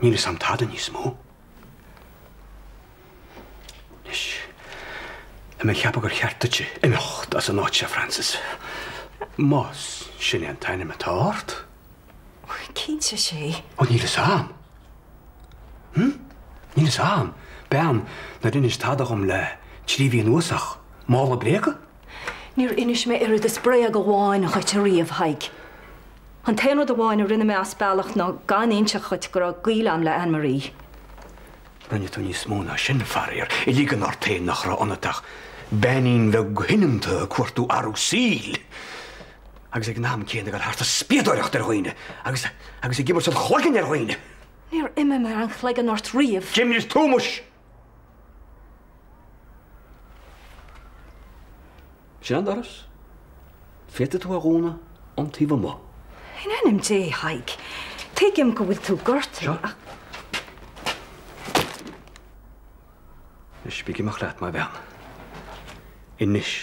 Níl fhios a'm tada níos mó. Anois, tá mé ag ceapadh gur cheart duitse imeacht as an áit seo, Frances. Más sin é an t-ainm atá ort. Cinnte, sé. Ó, níl fhios a'm. Hm? Níl fhios a'm. Bean nár inis tada dhom le trí mhí anuas ach mála bréaga? Níor inis mé oiread is bréag amháin dhuit ariamh, Thaidhg. An t-aon rud amháin a rinne mé as bealach ná gan inseacht dhuit go raibh gaol a'm le Anne Marie. Rinne tú níos mó ná sin, faraor, ag ligean ort féin nach raibh ionat ach beainín bheag shoineanta ag cuartú athrú saoil agus ag an am céanna ag dul thart ag spiadóireacht ar dhaoine agus agus ag imirt an chloiginn ar dhaoine. Níor imir mé an chloigeann ort riamh. D'imir tú muis! Sin an doras. Féadfaidh tú a dhúnadh ón taobh amuigh. In ainm Dé, Thaidhg, tuigim go bhfuil tú gortaithe ach. Anois, bí ag imeacht leat, mo bhean. Anois.